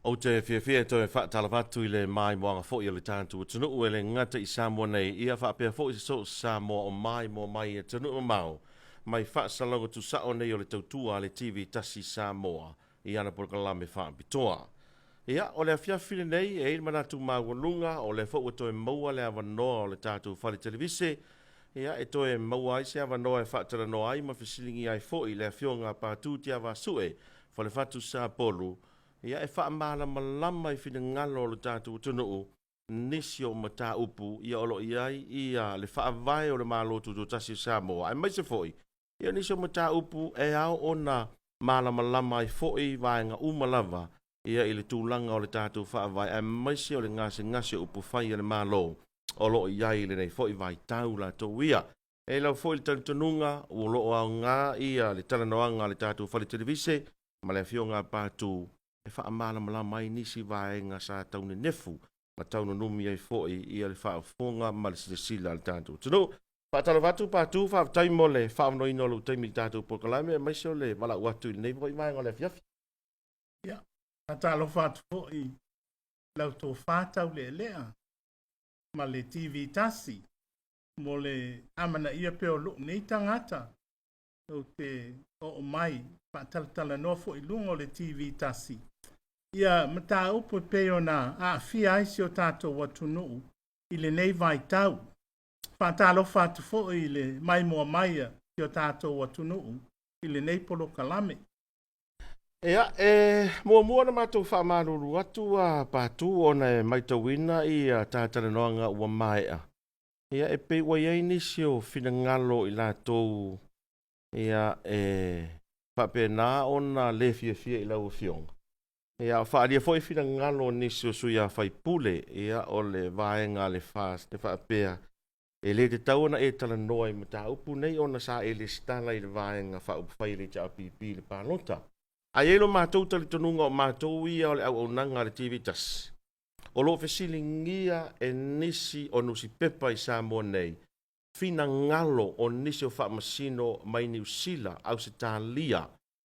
Ou te fiafia e toe faatalofa atu i le maimoaga foi o le tatou atunuu e le gata i Samoa nei, ia faapea foi se soo Samoa o maimoa mai i atunuu mamao mai faasalauga tusao nei o le tautua a le TV tasi Samoa i ana polokalame faapitoa. Ia, o le afiafi lenei e i ai le manatu maualuga o lea foi ua toe maua le avanoa o le tatou fale televise, ia, e toe maua ai se avanoa e faatalanoa ai ma fesiligia ai foi le Afioga a Patu Tiavaasue Falefatu Sapolu, ia, e faamalamalama i finagalo o le tatou atunuu nisi o mataupu ia o lo o i ai ia le faavae o le Malo Tutoatasi o Samoa, aemaise foi ia nisi o mataupu e ao ona malamalama ai foi vaega uma lava ia i le tulaga o le tatou faavae aemaise o le gasegase o upufai a le Malo o lo o i ai i lenei foi vaitau latou ia. E i lau foi le talitonuga o lo o aoga ia le talanoaga a le tatou fale televise ma le Afioga a Patu e faamalamalama ai nisi vaega sa tau nenefu ma tau nunumi ai foi ia le faafofoga ma le silasila a le tatou atunuu. Faatalofa atu Patu, faafetai mo le faaavanoaina o lou taimi i le tatou polokalame aemaise o le valaau atu i lenei foi vaega o le afiafi. Ia, faatalofa atu foi i lau tofa taulealea ma le TV tasi mo le amanaia pea o lou nei tagata ou te oo mai faatalatalanoa foi i luga o le TV tasi ia mataupu e pei ona aafia ai si o tatou atunuu i lenei vaitau. Faatalofa atu foi i le maimoa mai a si o tatou atunuu i lenei polokalame. Ia, e muamua ona matou faamalulu atu a Patu ona e matauina ia ta talanoaga ua maea. Ia, e pei ua i ai nisi o finagalo i latou ia e faapena ona le fiafia i lau Afioga. Ia, o faaalia foi finagalo o nisi o sui usufono, ia, o le vaega a le FAST e faapea, e le tatau ona e talanoa i mataupu nei ona sa e lesitala i le Vaega Faaupufai a le HRPP i le palota. Ae i ai lo matou talitonuga o matou ia o le auaunaga a le TV tasi, o lo o fesiligia e nisi o nusipepa i Samoa nei finagalo o nisi o faamasino mai Niu Sila, Ausetalia,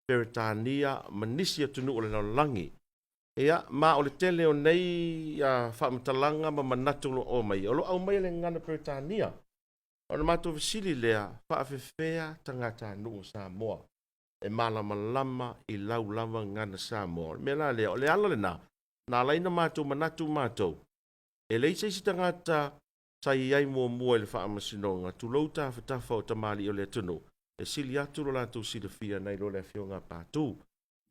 Peretania ma nisi atunuu o le lalolagi. Ia, ma o le tele o nei faamatalaga ma manatu o lo o aumai, o lo o aumai e le gagana Peretania. Ona matou fesili lea, faafefea tagatanuu o Samoa e malamalama i lau lava gagana Samoa? O le mea la lea, o le ala lena na ala ai ona matou manatu matou, e leai se isi tagata sa i ai muamua i le faamasinoga, tulou tafatafa o tamalii o le atunuu, e sili atu lo latou silafia nai lo le Afioga a Patu.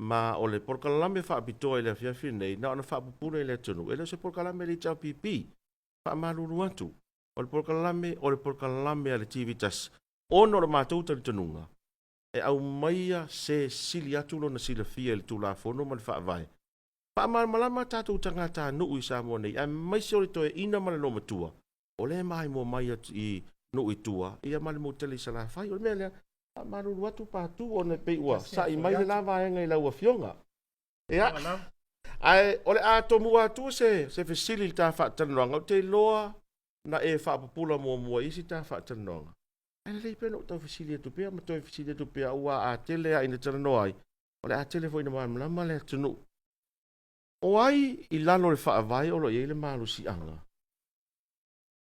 Ma o le polokalame faapitoa i le afiafi lenei, na ona faapupula i le atunuu, e le o se polokalame a le HRPP. Faamalulu atu, o le polokalame, o le polokalame a le TV tasi, ona o le matou talitonuga, e aumaia se sili atu lona silafia i le Tulafono ma le Faavae, Faamalamalama tatou tagatanuu i Samoa nei, aemaise o le toeaina ma le loomatua, o lea e maimoa mai atu i nuu i tua, ia ma le motu tele i Salafai. O le mea lea, faamalulu atu Patu ona e pei ua sa'i mai le la vaega i lau Afioga. Ia, ae o le a tomua atu se, se fesili i le ta faatalanoaga, ou te iloa na e faapupula muamua i isi ta faatalanoaga. Ae lelei pea ona ou tau fesili atu pea ma toe fesili atu pea, aua a tele lava ina talanoa ai, o le a tele foi ina malamalama le atunuu. O ai i lalo o le Faavae o lo o i ai le malosiaga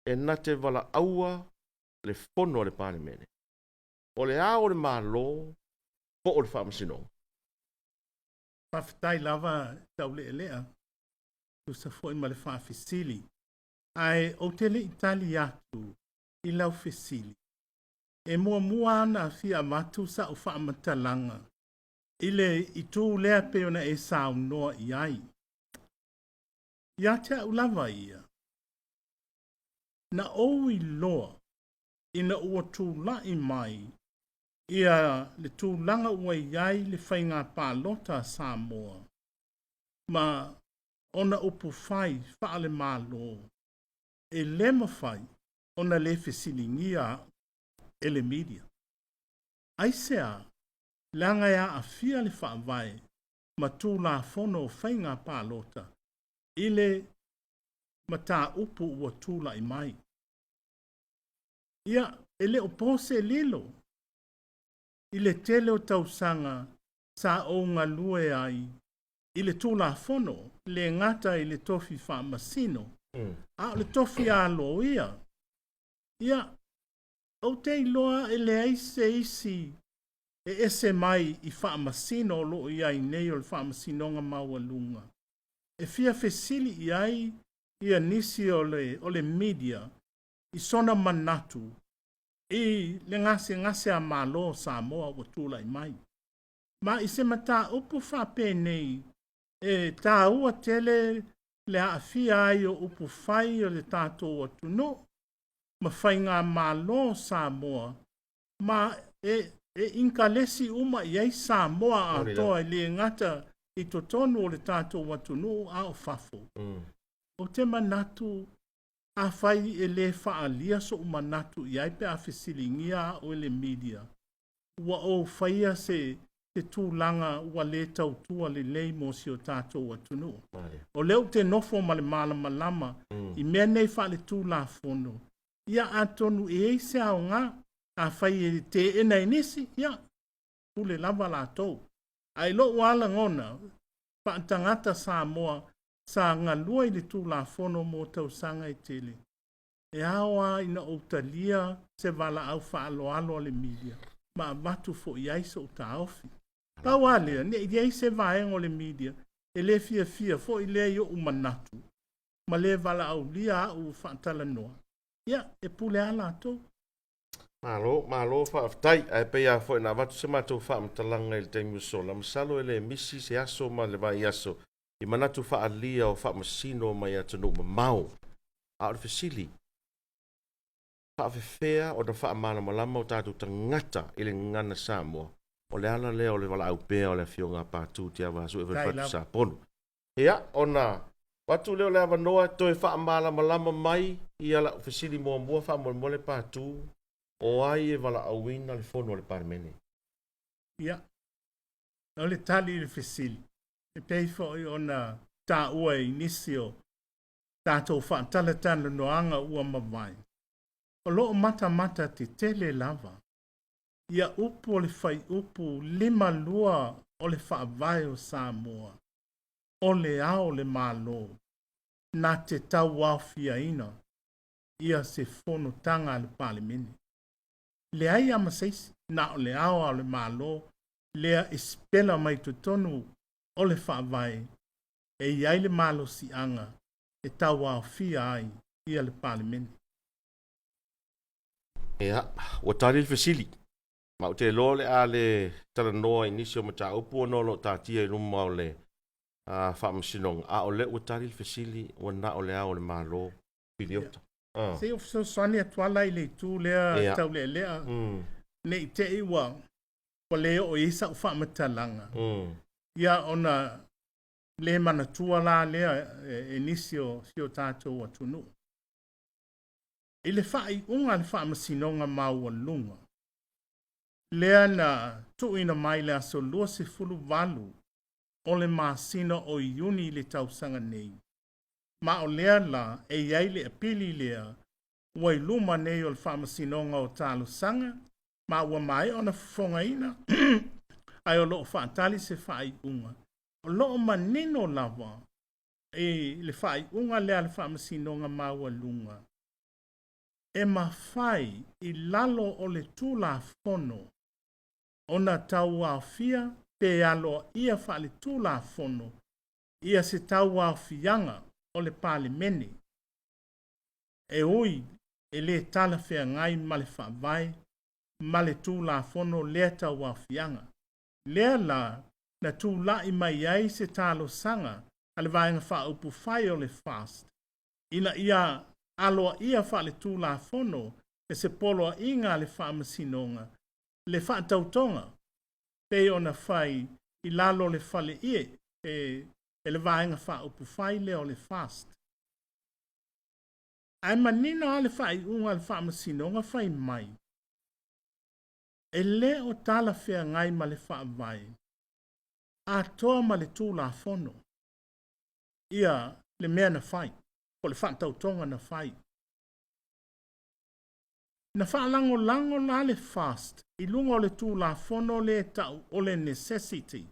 e na te valaauina le Fono a le Palemene? O le Ao o le Malo po o le Faamasinoga? Faafetai lava Taulealea, tusa foi ma le faafesili. Ae ou te le i tali atu i lau fesili, e muamua ona fia avatu sau faamatalaga i le itu lea pei ona e saunoa i ai. Ia te au lava ia, na ou iloa ina ua tula'i mai ia le tulaga ua i ai le faiga palota a Samoa ma ona upu fai faale-Malo, e le mafai ona le fesiligia a'u e le media. Aisea? Leaga e aafia le Faavae ma Tulafono o Faiga Palota i le mataupu ua tula'i mai. Ia, e le o po se lilo i le tele o tausaga sa ou galue ai i le Tulafono, le gata i le tofi faamasino, a o le tofi aloaia. Ia, ou te iloa e leai se isi e ese mai i faamasino o lo o i ai nei o le Faamasinoga Maualuga e fia fesili i ai ia nisi o le, o le media i sona manatu i le gasegase a Malo o Samoa ua tulai mai. Ma i se mataupu faapenei, e taua tele le aafia ai o upufai o le tatou atunuu ma faigamalo o Samoa, ma e, e inkalesi uma i ai Samoa atoa, e le gata i totonu o le tatou atunuu a o fafo. Ou te manatu, afai e le faaalia so'u manatu i ai pe a fesiligia a'u e le media, ua ou faia se se tulaga ua lē tautua lelei mo si o tatou atunuu. O lea ou te nofo ma le malamalama i mea nei faaletulafono. Ia, atonu e i ai se aoga, afai e teena e nisi, ia, pule lava latou. Ae i lo'u lava lagona faatagata Samoa sa galue i le Tulafono mo tausaga e tele, e ao lava ina ou talia se valaau faaaloalo a le media ma avatu foi i ai so'u taofi. Pau lava lea, ne i i ai se vaega o le media e le fiafia foi lea i o'u manatu ma le valaaulia a'u faatalanoa, ia, e pule lava latou. Malo, malo faafetai. Ae pei lava foi ona avatu se matou faamatalaga i le taimi ua sola, masalo e le misi se aso ma le vaiaso i manatu faaalia o faamasino mai atunuu mamao. A o le fesili, faafefea ona faamalamalama o tatou tagata i le gagana Samoa? O le ala lea o le valaau pea o le Afioga a Patu Tiavaasue Falefatu Saponu. Ia, ona avatu lea o le avanoa e toe faamalamalama mai ia lau fesili muamua faamolemole Patu, o ai e valaauina le fono a le Palemene? Ia, o le tali i le fesili, e pei foi ona taua i nisi o tatou faatalatalanoaga ua mavae, o lo o matamata tetele lava ia upu o le fuaiupu 52 o le Faavae o Samoa, o le Ao o le Malo na te tauaofiaina ia se fonotaga a le Palemene. Leai lava ma se isi, na o le Ao o le Malo lea e sipela mai totonu o le Faavae e i ai le malosiaga e tauaofia ai ia le Palemene. Ia, ua tali le fesili. Ma ou te iloa o le a le talanoa i nisi o mataupu ona o lo o taatia i luma o le Faamasinoga, a o lea ua tali le fesili, ua na o le Ao o le Malo, Piliota. Se i ou fesoasoani atu ala i le itu lea taulealea, ne i te i ua le oo i ai sa'u faamatalaga, ia ona le manatua la lea e nisi o si o tatou atunuu. I le faaiuga a le Faamasinoga Maualuga lea na tuuina mai le aso 28 o le masina o Iuni i le tausaga nei, ma o lea la e i ai le apili lea ua i luma nei o le Faamasinoga o Talosaga ma ua maea ona fofogaina, ae o lo o faatali se faaiuga. O lo o manino lava i le faaiuga lea a le Faamasinoga Maualuga, e mafai i lalo o le Tulafono ona tauaofia pe aloaia faaletulafono ia se tauaofiaga o le Palemene, e ui e le talafeagai ma le Faavae ma le Tulafono lea tauaofiaga. Lea la na tulai mai ai se talosaga a le Vaega Faaupufai o le FAST ina ia aloaia faaletulafono e se poloaiga a le Faamasinoga le faatautoga pei ona fai i lalo o le faleie e le Vaega Faaupufai lea o le FAST. Ae manino lava le faaiuga a le Faamasinoga fai mai, e le o talafeagai ma le Faavae atoa ma le Tulafono ia le mea na fai, po o le faatautoga na fai. Na faalagolago la le FAST i luga o le Tulafono lea e tau o le necessity.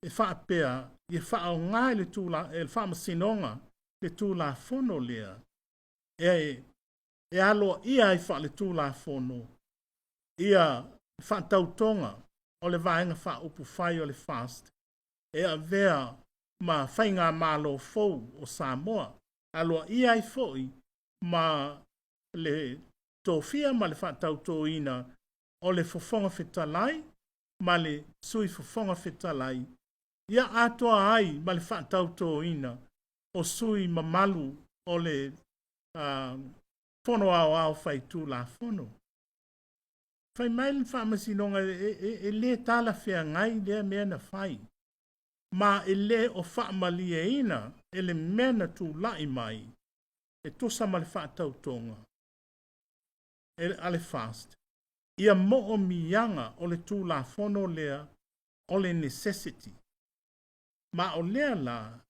e faapea ia faaaoga e le tula, e le Faamasinoga le Tulafono lea e aloaia ai faaletulafono ia faatautoga o le Vaega Faaupufai o le FAST e avea ma faigamalo fou o Samoa, aloaia ai foi ma le tofia ma le faatautoina o le Fofoga Fetalai ma le Sui Fofoga Fetalai, ia atoa ai ma le faatautoina o sui mamalu o le Fono Aoao Faitulafono. Fai mai le Faamasinoga e le talafeagai lea mea na fai, ma e le o faamalieina e le mea na tulai mai e tusa ma le faatautoga a le FAST ia moomiaga o le Tulafono lea o le necessity. Ma o lea la,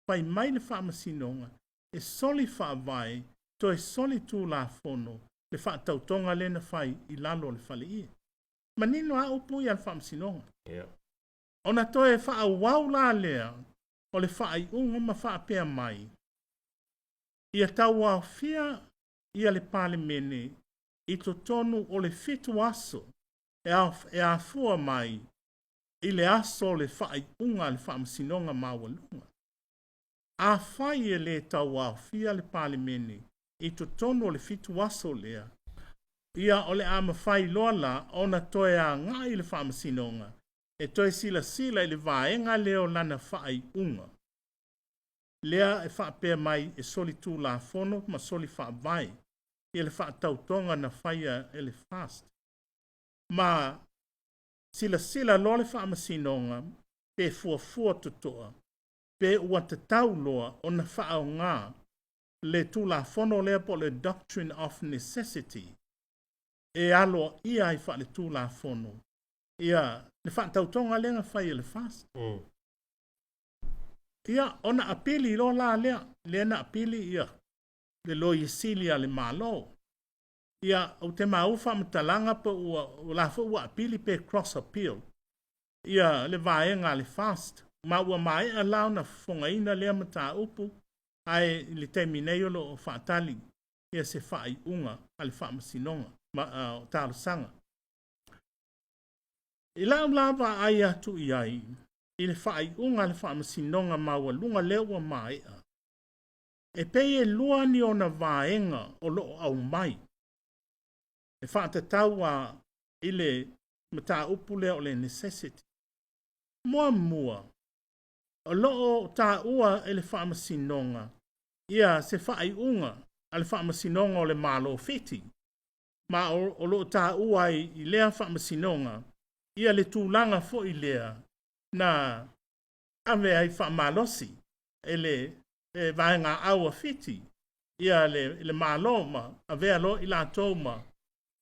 fai mai le Faamasinoga e soli faavae, toe soli tulafono le faatautoga lea na fai i lalo o le faleie. Manino a upu ia a le Faamasinoga. Ona toe faaauau la lea o le faaiuga ma faapea mai, ia tauaofia ia le Palemene i totonu o le 7 aso e afua mai i le aso o le faaiuga a le Faamasinoga Maualuga. Afai e le tauaofia le Palemene i totonu o le 7 aso lea, ia o le a mafai loa la ona toe agai le Faamasinoga e toe silasila i le vaega lea o lana faaiuga. Lea e faapea mai e soli tulafono ma soli faavae i le faatautoga na faia e le FAST. Ma silasila loa le Faamasinoga pe fuafua totoa, pe ua tatau loa ona faaaoga le Tulafono lea po o le Doctrine of Necessity e aloaia ai faaletulafono ia le faatautoga lea na fai e le FAST. Ia, ona apili loa la lea, lea na apili ia le Loia Sili a le Malo. Ia, ou te maua faamatalaga pe ua la foi ua apili pe cross appeal ia le vaega a le FAST, ma ua maea la ona fofogaina lea mataupu, ae i le taimi nei o lo o faatali ia se faaiuga a le Faamasinoga ma o talosaga. I lau la vaai atu i ai i le faaiuga a le Faamasinoga Maualuga lea ua maea, e pei e lua ni ona vaega o lo o aumai e faatatau a i le mataupu lea o le necessity. Muamua, o lo o taua e le Faamasinoga ia se faaiuga a le Faamasinoga o le Malo o Fiti, ma o lo o taua ai i lea Faamasinoga ia le tulaga foi lea na ave ai faamalosi e le vaega au a Fiti ia le Malo ma avea loa i latou ma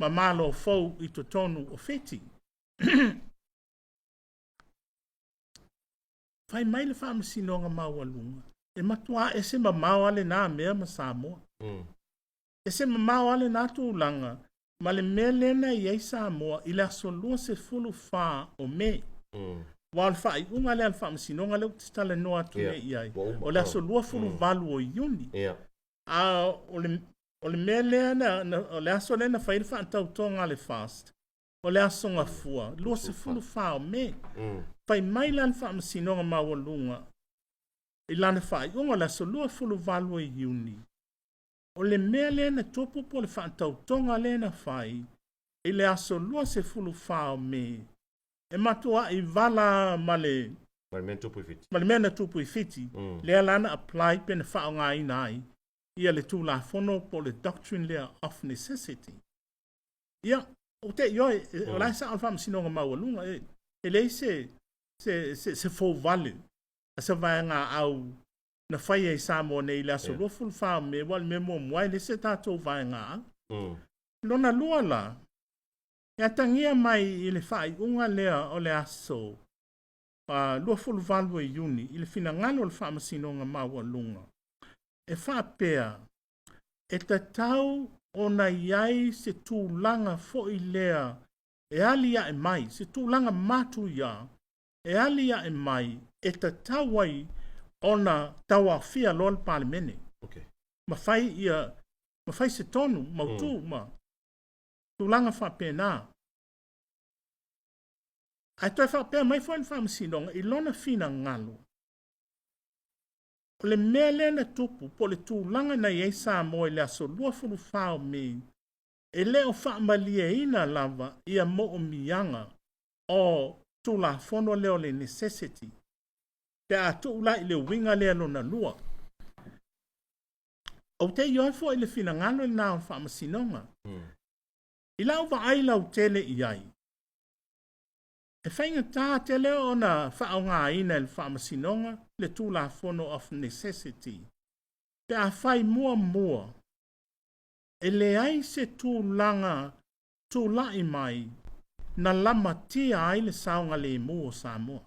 malo fou i totonu o Fiti. Fai mai le Faamasinoga Maualuga, e matua ese mamao a lena mea ma Samoa. Ese mamao a lena tulaga ma le mea lea na i ai Samoa i le aso 24 o Me. Aua o le faaiuga lea a le Faamasinoga lea ou te talanoa atu nei i ai, o le aso 28 o Iuni. A o le mea lea, o le aso lea na fai le faatautoga a le FAST, o le aso Gafua, 24 o Me. Fai mai la le Faamasinoga Maualuga i lana faaiuga o le aso 28 o Iuni, o le mea lea na tupu po o le faatautoga lea na fai i le aso 24 o Me, e matuai vala ma le mea na tupu i Fiti, lea la na apply pe na faaaogaina ai ia le Tulafono po o le Doctrine lea of Necessity. Ia, ou te ioe, o la e sao le Faamasinoga Maualuga, e leai se fouvale a se vaega au na faia i Samoa nei i le aso 24 o Me, ua le mea muamua e le se tatou vaega au. Lona lua la, e atagia mai i le faaiuga lea o le aso 28 o Iuni i le finagalo o le Faamasinoga Maualuga, e faapea, e tatau ona i ai se tulaga foi lea e aliae mai, se tulaga matuia. e aliae mai e tatau ai ona tauaofia loa le Palemene. Okay. Ma fai ia ma fai se tonu mautu ma tulaga faapena. Ae toe faapea mai foi le Faamasinoga i lona finagalo, o le mea lea na tupu po o le tulaga na i ai Samoa i le aso 24 o Me, e le o faamalieina lava ia moomiaga o Tulafono lea o le necessity. Pe a tuu la i le uiga lea lona lua. Ou te ioe foi i le finagalo lena o le Faamasinoga. I lau vaai lautele i ai, e faigata tele ona faaaogaina e le Faamasinoga le Tulafono of necessity pe a fai muamua e leai se tulaga tulai mai na lamatia ai le saogalemu o Samoa.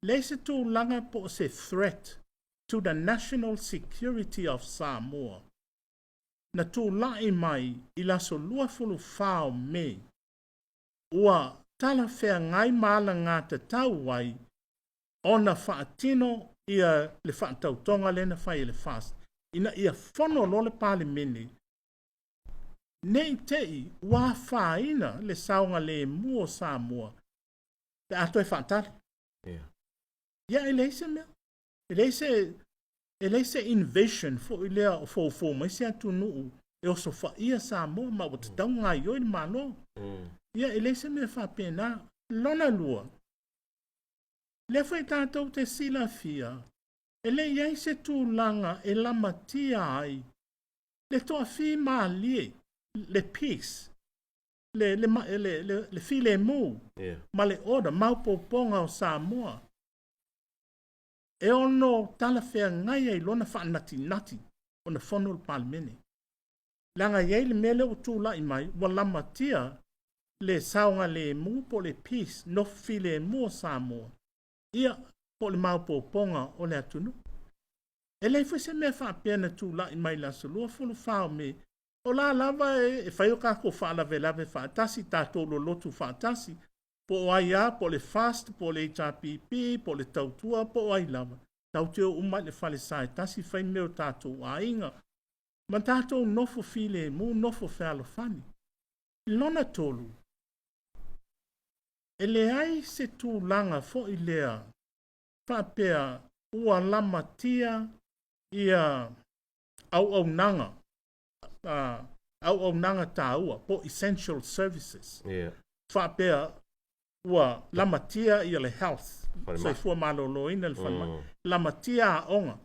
Leai se tulaga po o se threat to the national security of Samoa na tulai mai i le aso 24 o Me ua talafeagai ma alagatatau ai ona faatino ia le faatautoga lea na fai e le FAST ina ia fono loa le Palemene ne i te i ua afaina le saogalemu o Samoa pe a toe faatali. Ia e leai se mea. E leai se e leai se invasion foi lea o foufou mai se atunuu e osofaia Samoa ma ua tatau ona gaoioi le Malo. Ia e leai se mea faapena. Lona lua, lea foi tatou te silafia, e le i ai se tulaga e lamatia ai le toafimalie, le peace, le, le, le, le, le filemu ma le order, maopoopoga o Samoa, e ono talafeagai ai lona faanatinati ona fono le Palemene. Leaga e i ai le mea lea ua tulai mai, ua lamatia le saogalemu po o le peace, nofo filemu o Samoa, ia, po o le maopoopoga o le atunuu. E leai foi se mea faapea na tulai mai i le aso 24 o Me, o la lava e fai o tatou faalavelave faatasi, tatou lolotu faatasi, po o ai lava, po o le FAST, po o le HRPP, po o le Tautua, po o ai lava, tatou te o uma i le falesa e tasi fai mea o tatou aiga, ma tatou nofo filemu, nofo fealofani. Lona tolu, e leai se tulaga foi lea faapea ua lamatia ia auaunaga, auaunaga taua po essential services. Faapea ua lamatia ia le health, soifua maloloina, le falemai, lamatia aoga,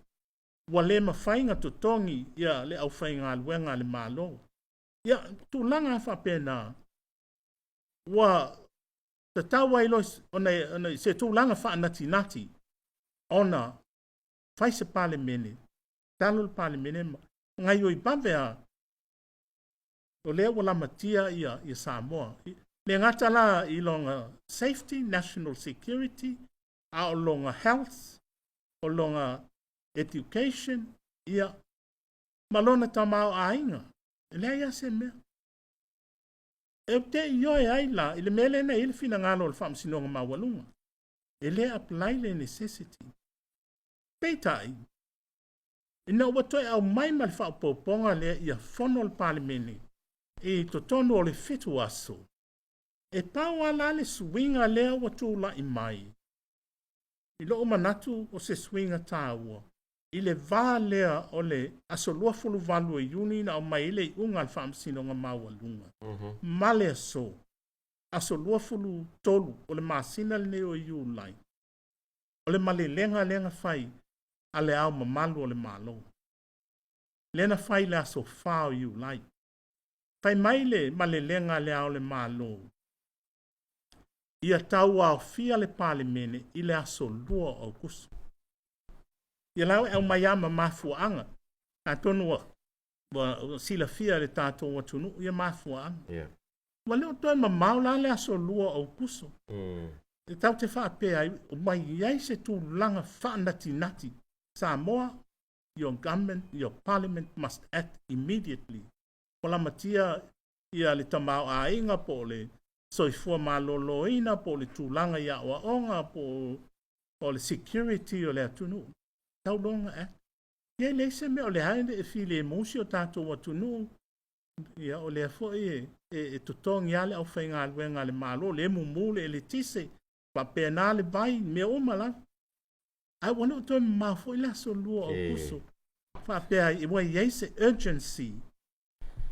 ua le mafai ona totogi ia le aufaigaluega a le Malo. Ia, tulaga faapena, ua tatau ai loa ona se tulaga faanatinati ona fai se Palemene, talo le Palemene ma gaoioi vave lava, o lea ua lamatia ia, ia Samoa. Le gata la i lona safety, national security, a o lona health, o lona education, ia, ma lona tamaoaiga. E leai lava se mea. E te ioe ai la i le mea lea na i ai le finagalo o le Faamasinoga Maualuga. E le apply le necessity. Peitai, ina ua toe aumai ma le faaopoopoga lea ia fono le Palemene i totonu o le 7 aso, e pau lava la le suiga lea ua tulai mai. I lou manatu o se suiga taua, i le va lea o le aso 28 o Iuni na aumai ai le iuga a le Faamasinoga Maualuga, ma le aso, aso 23 o le masina lenei o Iulai, o le malelega lea na fai a le Ao Mamalu o le Malo. Lea na fai le aso 4 o Iulai. Fai mai le malelega a le Ao o le Malo, ia tauaofia le Palemene i le aso 2 o Aokuso. Ia la e aumai lava ma mafuaaga. Atonu ua silafia e le tatou atunuu ia mafuaaga. Ua le o toe mamao la le aso 2 o Aokuso. E tatou te faapea ai, ua i ai se tulaga faanatinati. Samoa, your government, your parliament must act immediately. Ua lamatia ia le tamaoaiga po o le soifua maloloina po o le tulaga i aoaoga po o le security o le atunuu, tatau loa ona act. Ia e leai se mea o lea e filemu si o tatou atunuu, ia o lea foi e totogi lava le aufaigaluega a le Malo, o lea e mumu le eletise, faapena le vai, mea uma lava. Ae ua le o toe mamao foi le aso 2 o Aokuso. Faapea ai, ua i ai se urgency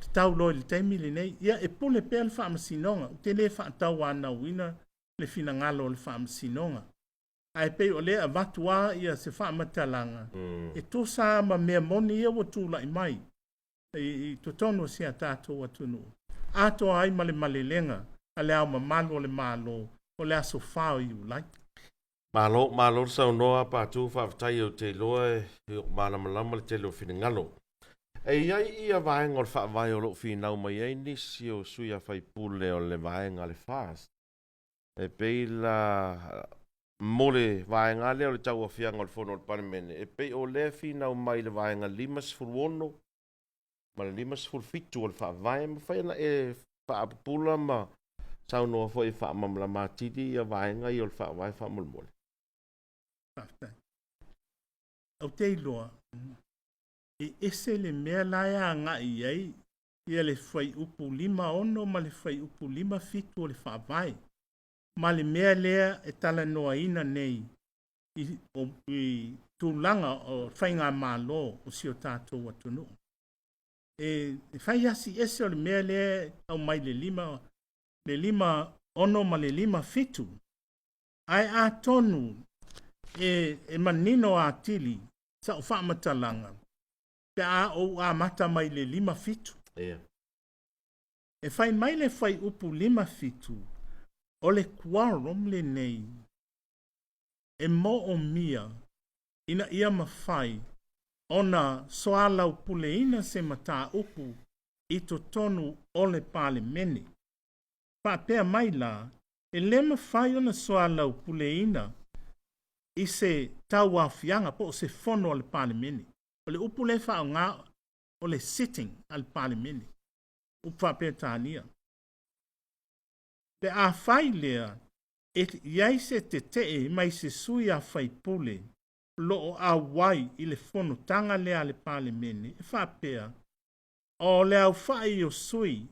tatau loa i le taimi lenei. Ia e pule pea le Faamasinoga, ou te le faatauanauina le finagalo o le Faamasinoga. Ae pei o lea e avatu lava ia se faamatalaga e tusa lava ma mea moni ia ua tulai mai i totonu o si a tatou atunuu, atoa ai ma le malelega a Le Ao Mamalu o le Malo o le aso 4 o Iulai. Malo, malo le saunoa Patu, faafetai ou te iloa e malamalama le tele o finagalo. E i ai ia vaega o le Faavae o lo o finau mai ai nisi o sui usufono o le vaega a le FAST. E pei la mo le vaega lea o le tauaofiaga o le Fono a le Palemene, e pei o lea e finau mai i le vaega 56 ma le 57 o le Faavae, e mafai ona e faapupula ma saunoa foi e faamalamalama atili ia vaega ia o le Faavae faamolemole. Faafetai. Ou te iloa, e ese le mea la e agai i ai ia le fuaiupu 56 ma le fuaiupu 57 o le Faavae, ma le mea lea e talanoaina nei i tulaga o faigamalo o si o tatou atunuu. E fai asi ese o le mea lea e aumai le 56 ma le 57, ae atonu e manino atili sau faamatalaga pe a ou amata mai le 57. E fai mai le fuaiupu 57, o le quorum lenei e moomia ina ia mafai ona soalaupuleina se mataupu i totonu o le Palemene. Faapea mai la, e le mafai ona soalaupuleina i se tauaofiaga po o se fono a le Palemene. O le upu lea e faaaoga o le sitting a le Palemene, upu faa-Peretania. Pe a fai lea, e i ai se tetee mai se sui usufono o lo o auai i le fonotaga lea a le Palemene, e faapea, o le aofai o sui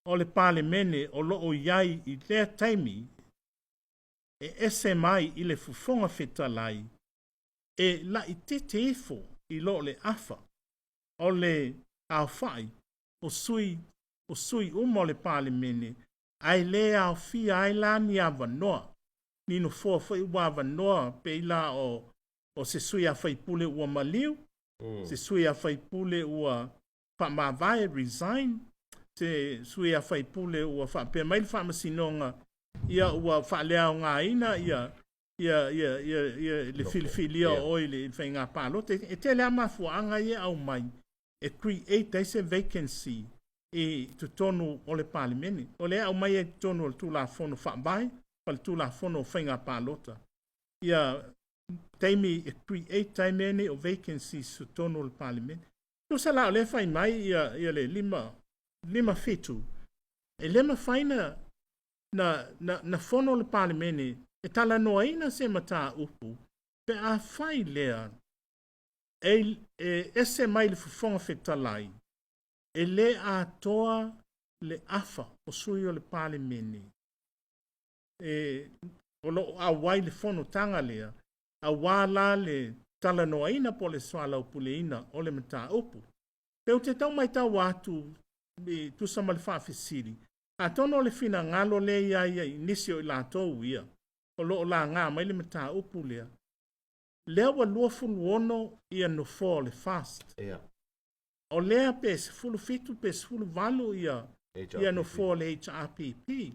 o le Palemene o lo o i ai i lea taimi e ese mai i le Fofoga Fetalai, e laitiiti ifo i lo le afa o le aofai o sui uma o le Palemene, ae le aofia ai la ni avanoa, ni nofoa foi ua avanoa, pei la o se sui usufono ua maliu, se sui usufono ua faamavae, resign, se sui usufono ua faapea mai le Faamasinoga, ia ua faaleaogaina ia le filifilia o oe i le faiga palota. E tele lava mafuaaga ia e aumai e create ai se vacancy i totonu o le Palemene. O lea e aumai ai i totonu o le Tulafono Faavae ma le Tulafono o Faiga Palota. Ia taimi e create ai mea nei o vacancies i totonu o le Palemene. Tusa la o lea e fai mai ia le 57, e le mafai na fono le Palemene e talanoaina se mataupu pe a fai lea e ese mai le Fofoga Fetalai, e le atoa le afa o sui o le Palemene o lo o auai le fonotaga lea, aua la le talanoaina po o le soalaupuleina o le mataupu. Pe ou te tau matau atu i tusa ma le faafesili, atonu o le finagalo lea i ai i nisi o i latou ia o lo o laga mai le mataupu lea, lea ua 26 ia nofoa o le FAST. O lea pe 17 pe 18 ia nofoa o le HRPP.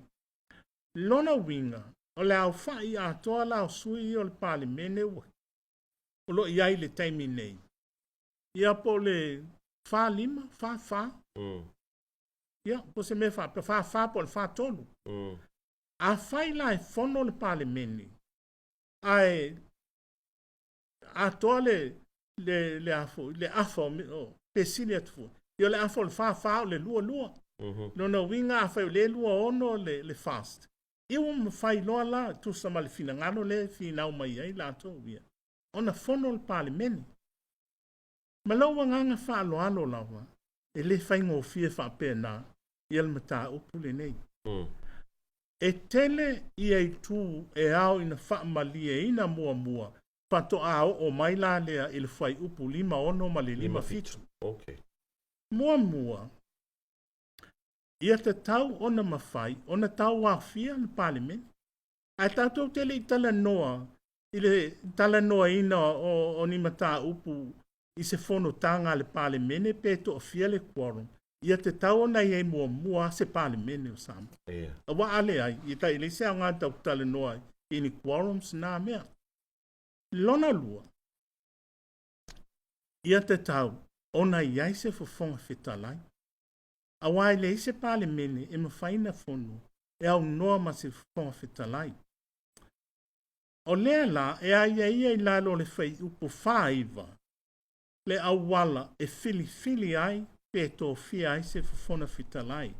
Lona uiga, o le aofai atoa la o sui o le Palemene o lo o i ai i le taimi nei, ia po o le 45, 44. Ia, po o se mea faapea, 44 po o le 43. Afai la e fono le Palemene, ae atoa le afa o, pe sili atu foi, ia o le afa o le 44 o le 22. Lona uiga afai o lea e 26 le fast, ia ua mafai loa la, tusa ma le finagalo lea e finau mai ai latou ia, ona fono le Palemene. Ma lou agaga faaaloalo lava, e le faigofie faapena ia le mataupu lenei. E tele ia itu e ao ina faamalieina muamua faatoa oo mai la lea i le fuaiupu 56 ma le 57. Okay. Muamua, ia tatau ona mafai ona tauaofia le Palemene. Ae tatou te le i talanoa i le talanoaina o ni mataupu i se fonotaga a le Palemene pe toafia le quorum, ia tatau ona i ai muamua se Palemene o Samoa. Aua a leai, ia tai leai se aoga tatou talanoa i ni quorums na mea. Lona lua, ia tatau ona i ai se Fofoga Fetalai. Aua e leai se Palemene e mafai ona fono e aunoa ma se Fofoga Fetalai. O lea la e aiaia i lalo o le fuaiupu 49 le auala e filifili ai pe tofia ai se Fofoga Fetalai.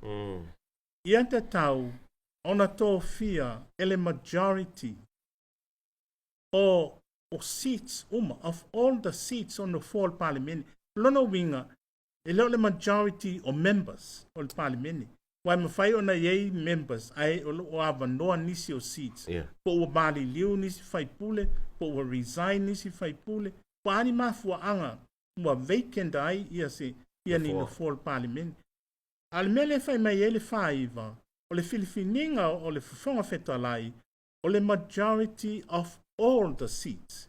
Ia tatau ona tofia e le majority o seats uma, of all the seats o nofoa o le Palemene. Lona uiga, e le o le majority o members o le Palemene. Aua e mafai ona i ai members ae o lo o avanoa nisi o seats. Po ua maliliu nisi faipule, po ua resign nisi faipule, po o a ni mafuaaga ua vacant ai ia se ia ni nofoa o le Palemene. A o le mea lea e fai mai ai le 49, o le filifiliga o le Fofoga Fetalai, o le majority of all the seats.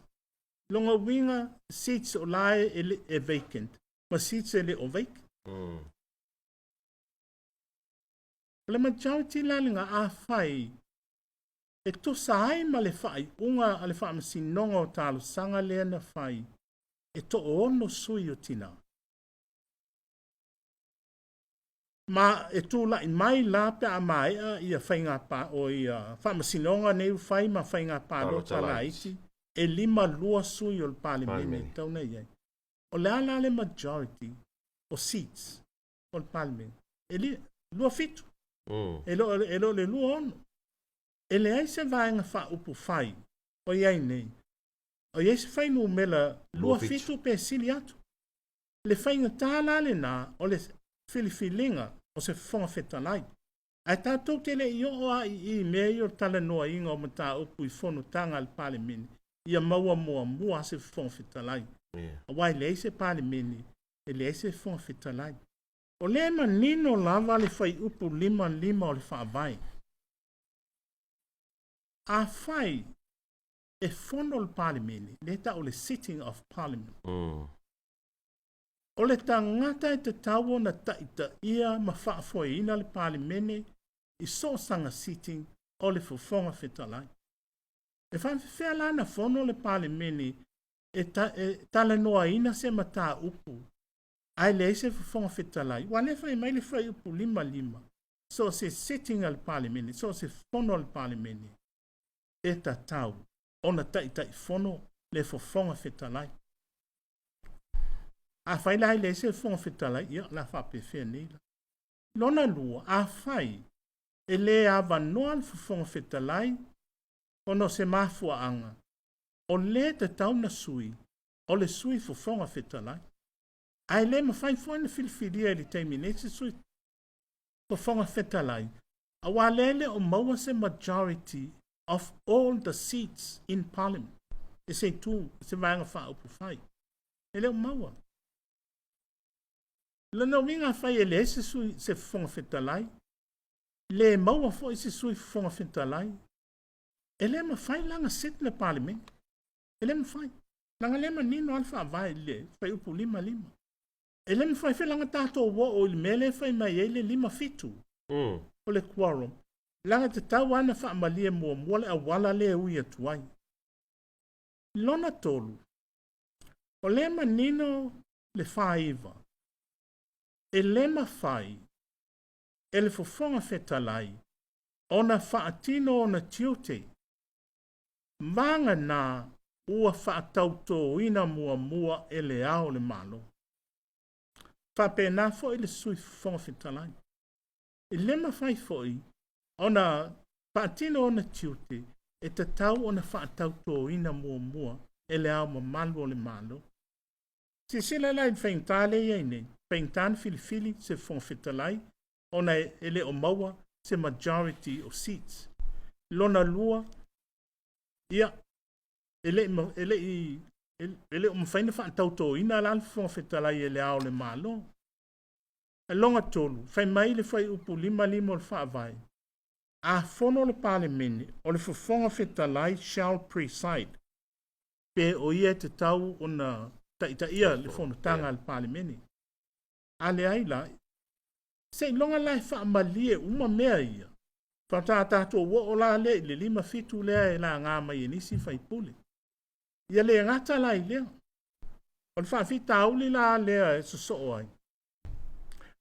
Lona uiga, seats o la e vacant, ma seats e le o vacant. O le majority la lena afai e tusa ai ma le faaiuga a le Faamasinoga o Talosaga lea na fai, e 6 sui o tina. Ma e tulai mai la pe a maea ia faiga pa, o ia faamasinoga nei ua fai ma faiga palota laiti, e 52 sui o le Palemene e tatau ona i ai. O le a la le majority o seats o le Palemene? E 27. E le o le 26. E leai se vaega faaupufai o i ai nei. O i ai se fuainumera 27 pe sili atu. Le faigata la lena o le filifiliga o se Fofoga Fetalai. Ae tatou te le i oo lava i i mea ia o le talanoaina o mataupu i fonotaga a le Palemene, ia maua muamua se Fofoga Fetalai. Aua e leai se Palemene, e leai se Fofoga Fetalai. O lea e manino lava le fuaiupu 55 o le Faavae. Afai e fono le Palemene, lea e tau le sitting of Parliament. O le tagata e tatau ona taitaia ma faafoeina le Palemene i so o sana sitting o le Fofoga Fetalai. E faafefea la na fono le Palemene e talanoaina se mataupu ae leai se Fofoga Fetalai? Ua lea fai mai le fuaiupu 55, so o se sitting a le Palemene, so o se fono a le Palemene, e tatau ona taitaifono le Fofoga Fetalai. Afai la e leai se Fofoga Fetalai, ia la faapefea nei la. Lona lua, afai e le avanoa le Fofoga Fetalai ona o se mafuaaga, o le tatau na sui, o le sui Fofoga Fetalai. Ae le mafai foi na filifilia i le taimi nei se sui Fofoga Fetalai, aua lea le o maua se majority of all the seats in Parliament. E se itu, se vaega faaupufai. E le o maua. Lona uiga afai e leai se sui se Fofoga Fetalai, le maua foi se sui Fofoga Fetalai, e le mafai la ona sit le Palemene. E le mafai. Leaga lea manino lava le Faavae i le fuaiupu 55. E le mafai foi la ona tatou oo i le mea lea e fai mai ai le 57 o le quorum. Leaga tatau lava ona faamalie muamua le auala lea e ui atu ai. Lona tolu, o lea manino le 49, e le mafai e le Fofoga Fetalai ona faatino ona tiute vagana ua faatautoina muamua e le Ao o le Malo. Faapena foi le sui Fofoga Fetalai. E le mafai foi ona faatino ona tiute e tatau ona faatautoina muamua e Le Ao Mamalu o le Malo. Silasila la i le faigata lea e i ai nei, faigata ona filifili se Fofoga Fetalai ona e le o maua se majority o seats. Lona lua, ia, e le e le e le o mafai ona faatautoina la le Fofoga Fetalai e Le Ao o le Malo. Lona tolu, fai mai le fuaiupu 55 o le Faavae, a fono le Palemene, o le Fofoga Fetalai shall preside, pe o ia e tatau ona taitaia le fonotaga a le Palemene. A leai la, seiloga la e faamalie uma mea ia, faatoa tatou oo la lea i le 57 lea e laga mai e nisi faipule. Ia le gata la i lea, o le faafitauli la lea e sosoo ai,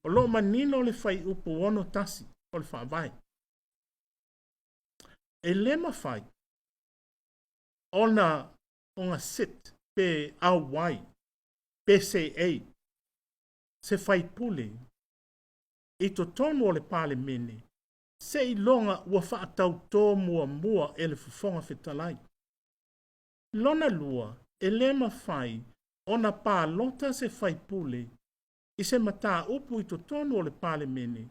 o lo o manino le fuaiupu 61 o le Faavae. E le mafai ona sit pe auai pe seei se faipule i totonu o le Palemene seiloga ua faatautō muamua e le Fofoga Fetalai. Lona lua, e le mafai ona palota se faipule i se mataupu i totonu o le Palemene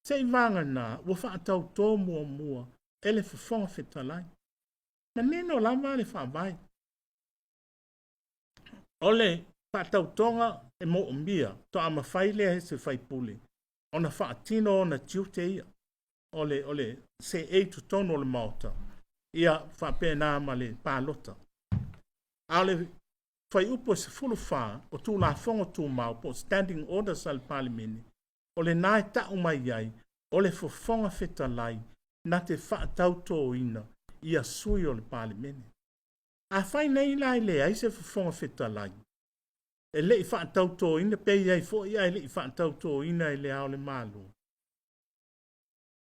seiavagana ua faatautō muamua e le Fofoga Fetalai. Manino lava le Faavae. O le faatautoga e moomia toa mafai lea e se faipule ona faatino ona tiute ia o le seei i totonu o le Maota, ia faapena ma le palota. A o le fuaiupu e 14 o Tulafono Tumau po o Standing Orders a le Palemene, o lena e tau mai ai, o le Fofoga Fetalai na te faatautoina ia sui o le Palemene. Afai nei la e leai se Fofoga Fetalai, e le i faatautoina, pe i ai foi ae le i faatautoina e Le Ao o le Malo,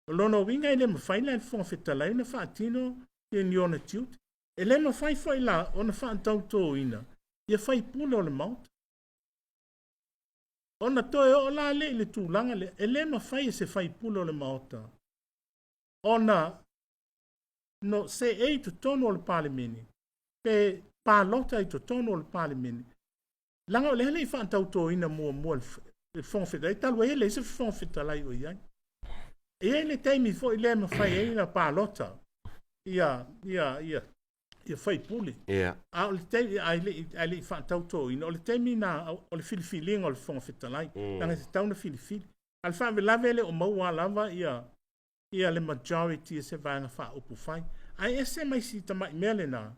o lona uiga e le mafai la e le Fofoga Fetalai ona faatino ia ni ona tiute. E le mafai foi la ona faatautoina ia faipule o le Maota. Ona toe oo la lea i le tulaga lea, e le mafai e se faipule o le Maota ona no seei i totonu o le Palemene pe palota i totonu o le Palemene, leaga o lea e le i faatautoina muamua e le Fofoga Fetalai, talu ai e leai se Fofoga Fetalai o i ai. E i ai le taimi foi lea e mafai ai ona palota ia faipule. A o le taimi ae le i faatautoina, o le taimi na o le filifiliga o le Fofoga Fetalai, leaga e tatau ona filifili. A o le faalavelave e le o maua lava ia le majority e se Vaega Faaupufai. Ae ese mai si tamai mea lena,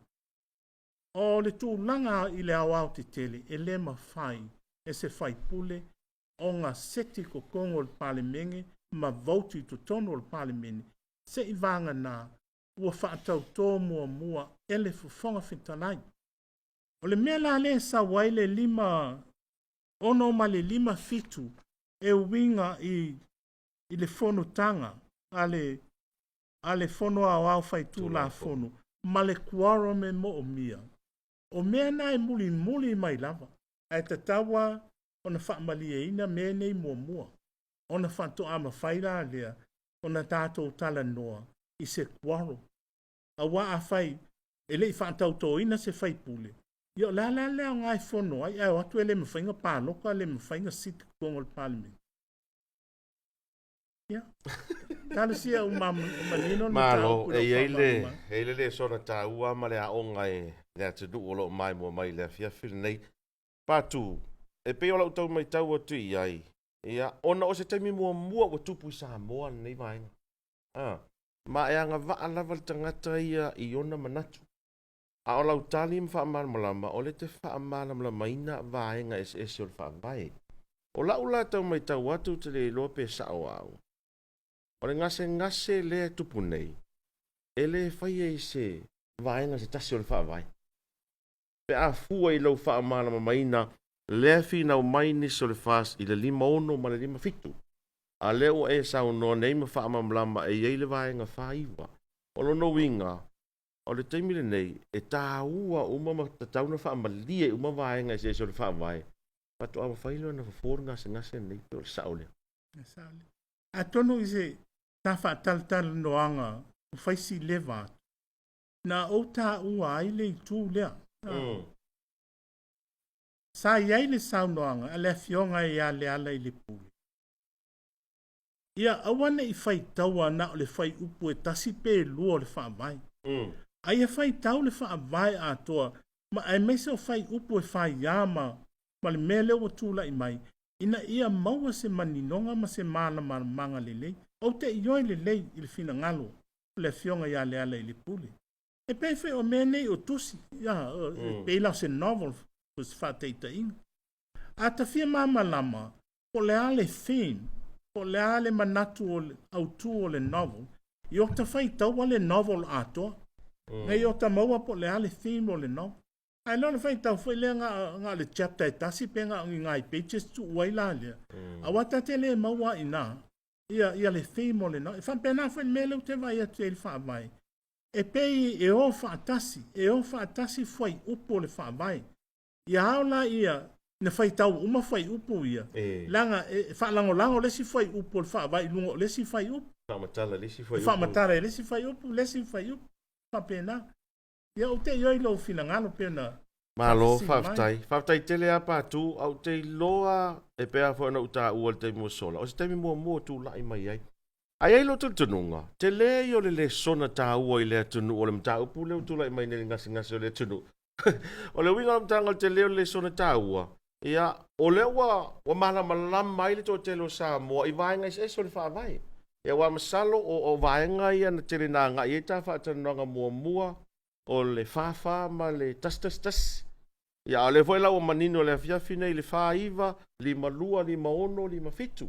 o le tulaga i le aoaotetele, e le mafai e se faipule ona seti i totonu o le Palemene ma vote i totonu o le Palemene seiavagana ua faatautō muamua e le Fofoga Fetalai. O le mea la lea e sau ai le 56 ma le 57 e uiga i le fonotaga a le Fono Aoao Faitulafono ma le quorum e moomia. O mea na e mulimuli mai lava, ae tatau lava ona faamalieina mea nei muamua, ona faatoa mafai la lea ona tatou talanoa i se quorum. Aua afai e le i faatautoina se faipule, ia o le a la le aoga e fono ai, ae o atu e le mafai ona palota, le mafai ona sit i totonu o le Palemene. Ia, talosia ua manino le Malo, mataupu i e lau i ai le, faamalamalamaga. e i ai le lesona taua ma le aoga e le atunuu o lo o maimoa mai i le afiafi lenei. Patu, e pei o lau tau matau atu i ai, ia, ona o se taimi muamua ua tupu i Samoa lenei vaega. Ah, ma e agavaa lava le tagata ia i ona manatu. A o lau tali ma faamalamalama, o le te faamalamalamaina vaega eseese o le Faavae. O lau la tau matau atu te le iloa pe sao au. O le gasegase lea e tupu nei, e le faia i se vaega se tasi o le Faavae. Pe a fua i lau faamalamalamaina, lea finau mai nisi o le FAST i le 56 ma le 57. A lea ua e saunoa nei ma faamalamalama e i ai le vaega 49. O lona uiga, o le taimi lenei, e taua uma ma tatau ona faamalie uma vaega eseese o le Faavae, faatoa mafai lea ona fofo le gasegase lenei, pe o le sao lea. E sao lea. Atonu i se ta faatalatalanoaga ua fai si leva atu, na ou taua ai le itu lea. Sa i ai le saunoaga a le Afioga ia Lealailepule, ia aua ne i faitaua na o le fuaiupu e tasi pe lua o le Faavae, a ia faitau le Faavae atoa, ma aemaise o fuaiupu e faia ma le mea lea ua tulai mai, ina ia maua se maninoga ma se malamalamaga lelei. Ou te ioe lelei i le finagalo o le Afioga ia Lealailepule. E pei foi o mea nei o tusi, ia, e pei la o se novel, o se faataitaiga. A ta fia malamalama po o le a le theme, po o le a le manatu o le autu o le novel, ia ota faitaua le novel atoa. Ina ia ota maua po o le a le theme o le novel. Ae le o le faitau foi lea na o le chapter e tasi pe na o ni nai pages tuu ai la lea. Aua ta te le maua i ina ia le theme o le novel. E faapena foi le mea lea ou te vaai atu i le Faavae. E pei e o faatasi, e o faatasi fuaiupu o le Faavae. Ia ao la ia na faitau uma fuaiupu ia, leaga e faalagolago le isi fuaiupu o le Faavae i luga o le isi fuaiupu. Faamatala le isi fuaiupu. Faamatala i le isi fuaiupu, le isi fuaiupu. Faapena. Ia ou te ioe i lou finagalo pe na Malo, faafetai. Faafetai tele lava Patu, ae ou te iloa e pei lava foi ona ou taua i le taimi ua sola, o se taimi muamua tulai mai ai. Ae i ai lou talitonuga, tele ia o le lesona taua i le atunuu o le mataupu lea ua tulai mai nei i le gasegase o le atunuu. O le uiga o le amataga o le tele o le lesona taua, ia, o lea ua ua malamalama ai le toatele o Samoa i vaega eseese o le Faavae. Ia aua masalo o vaega ia na tele na agai ai ta faatalanoaga muamua, o le 44 ma le 111. Ia, a o lea foi la ua manino i le afiafi nei i le 49, 52, 56, 57.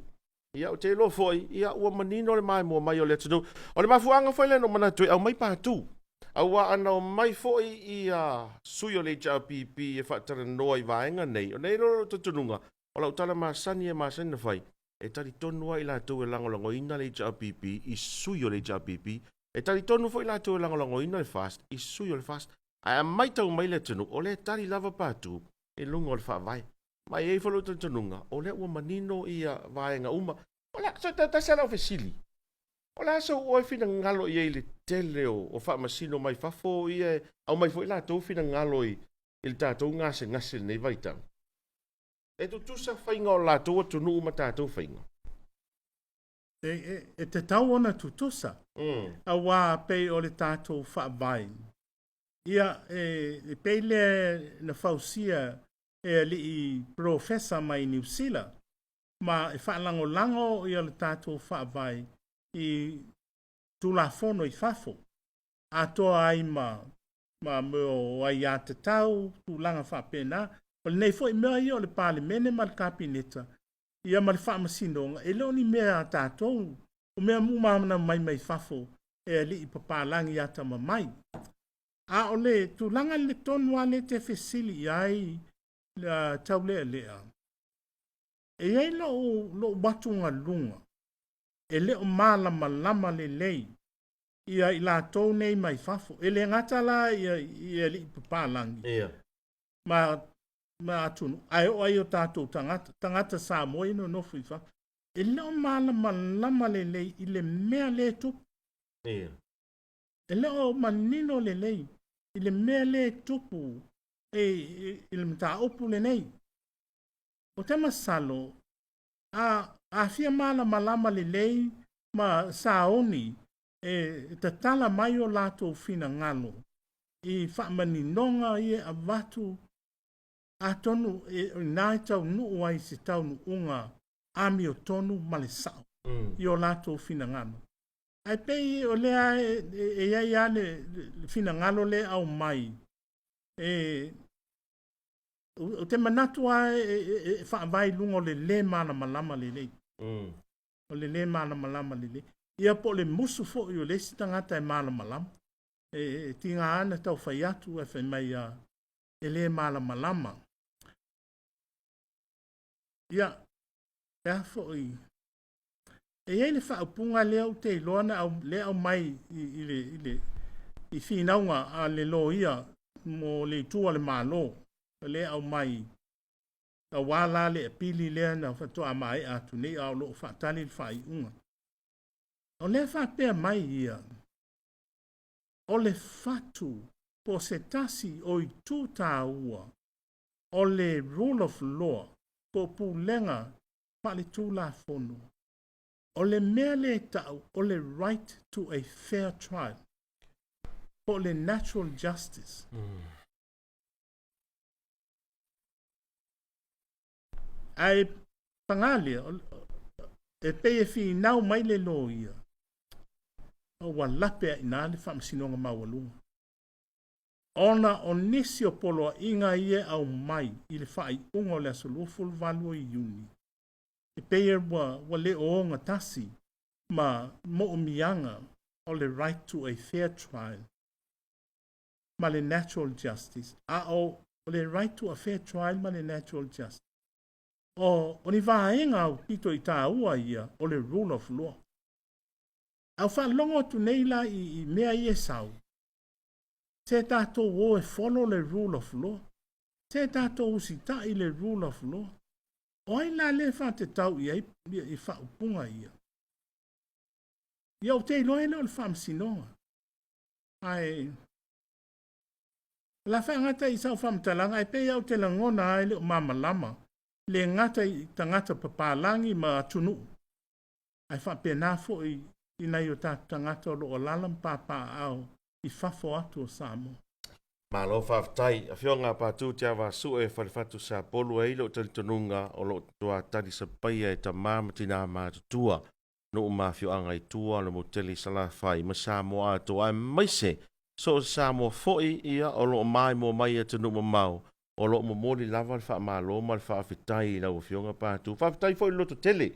Ia, ou te iloa foi, ia, ua manino le maimoa mai o le atunuu. O le mafuaaga foi lea na ou manatu ai, aumai Patu. Aua ana omai foi ia sui o le HRPP e faatalanoa i vaega nei, ona e i ai lea o lou talitonuga, o lau tala masani e masani ona fai, e talitonu lava i latou e lagolagoina le HRPP i sui o le HRPP, e talitonu foi latou e lagolagoina le FAST i sui o le FAST. Ae a matau mai le atunuu, o lea e tali lava Patu i luga o le Faavae. Ma e i ai foi lou talitonuga, o lea ua manino ia vaega uma. O le a, so tasi lava lau fesili, o le a sou oe finagalo i ai i le tele o faamasino mai fafo ia e aumai foi latou finagalo i le tatou gasegase i lenei vaitau? E tutusa faiga o latou atunuu ma tatou faiga? E tatau ona tutusa, aua pei o le tatou Faavae, ia, e pei lea na fausia e alii polofesa mai Niu Sila, ma e faalagolago ia le tatou Faavae i Tulafono i fafo, atoa ai ma mea o aiatatau, tulaga faapena. O lenei foi mea ia o le Palemene ma le Kapeneta, ia ma le Faamasinoga, e le o ni mea a tatou, o mea uma na mai fafo e alii papalagi atamamai. A o le tulaga le tonu lava lea te fesili i ai Taulealea, e i ai lou atugaluga, e le o malamalama lelei ia i latou nei mai fafo. E le gata la ia alii papalagi ma atunuu, ae oo ai o tatou tagata, tagata Samoa ia nonofo i fafo. E le o malamalama lelei i le mea lea e tupu. E le o manino lelei i le mea lea e tupu i le mataupu lenei. O te masalo, a fia malamalama lelei ma saoni e tatala mai o latou finagalo i faamaninoga ia e avatu, atonu i ina e taunuu ai se taunuuga amiotonu ma le sao i o latou finagalo. Ae pei o lea e i ai lava le finagalo lea e aumai, ou te manatu lava e faavae i luga o le lē malamalama lelei. O le lē malamalama lelei. Ia po o le musu foi o le isi tagata e malamalama. E tiga na tau fai atu ae fai mai e lē malamalama. Ia, e a foi, e i ai le faaupuga lea ou te iloa na lea aumai i finauga a le loia mo le itu a le Malo, lea aumai aua la le apili lea na faatoa maea atu nei a o lo o faatali le faaiuga. O lea e faapea mai ia, o le fatu po o se tasi o itu taua o le rule of law po o pulega faaletulafono, o le mea lea e tau o le right to a fair trial po o le natural justice. Ae paga lea, e pei e finau mai le loia, ua lape ai i ina le Faamasinoga Maualuga, ona o nisi o poloaiga ia e aumai i le faaiuga o le aso 28 o Iuni, e pei ua le o ogatasi ma moomiaga o le right to a fair trial ma le natural justice, a o le right to a fair trial ma le natural justice, o ni vaega aupito i taua ia o le rule of law. A ua faalogo atu nei la i mea ia e sau, se tatou o e follow le rule of law, se tatou usitai le rule of law. O ai la lea e faatatau i ai i faaupuga ia? Ia ou te iloa e le o le Faamasinoga. Ae o le a faagata i sau faamatalaga, ae pei lava ou te lagona lava e le o malamalama le gata i tagata papalagi ma atunuu, ae faapena foi i nai o tatou tagata o lo o alaala ma papaaao i fafo atu o Samoa. Malo faafetai. Afioga a Patu Tiavasue Falefatu Sapolu e ai lou talitonuga o lo o toa tali sapaia e tama ma tina matutua nuu ma afioaga i tua o le motu-tele i Salafai ma Samoa atoa aemaise so o se Samoa foi ia o lo o maimoa mai i atunuu mamao o lo o momoli lava le faamalo ma le faafetai i lau Afioga Patu. Faafetai foi i le lototele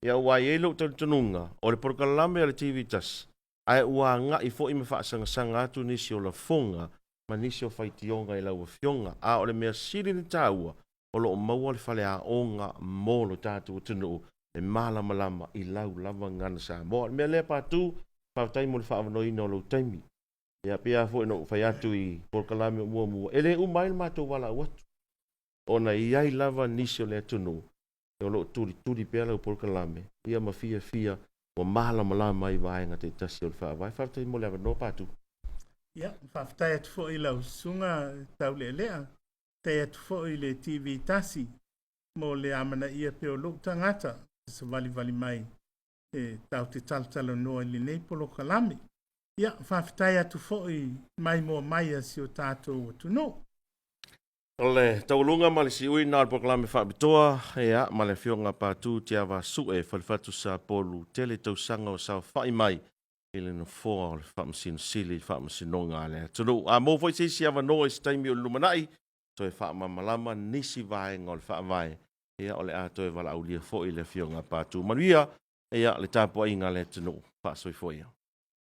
ia aua e i ai lou talitonuga o le polokalame a le TV tasi ae ua agai foi ma faasagasaga atu nisi o lafoga ma nisi o faitioga i lau Afioga, a o le mea sili ona taua, o lo o maua le faleaoga mo lo tatou atunuu e malamalama i lau lava gagana Samoa. O le mea lea Patu, faafetai mo le faaavanoaina o lou taimi. Ia, pei lava foi ona ou fai atu i polokalame o muamua, e le uma ai le matou valaau atu, ona e i ai lava nisi o le atunuu o lo o tulituli pea lau polokalame, ia ma fiafia ua malamalama ai i vaega taitasi o le Faavae. Faafetai mo le avanoa, Patu. Ia, faafetai atu foi i lau Susuga Taulealea, faafetai atu foi i le TV tasi mo le amanaia pea o lou tagata e savalivali mai e tatou te talatalanoa i lenei polokalame. Ia, faafetai atu foi maimoa mai a si o tatou atunuu. O le taualuga ma le siuina o le polokalame faapitoa, ia, ma le Afioga Patu Tiavasue Falefatu Sapolu, tele tausaga o saofai mai i le nofoa o le Faamasino Sili i le Faamasinoga a le atunuu. A maua foi se isi avanoa i se taimi o le lumanai, toe faamalamalama nisi vaega o le Faavae, ia, o le a toe valaaulia foi le Afioga Patu. Manuia, ia, le tapuaiga a le atunuu. Faasoifua ia.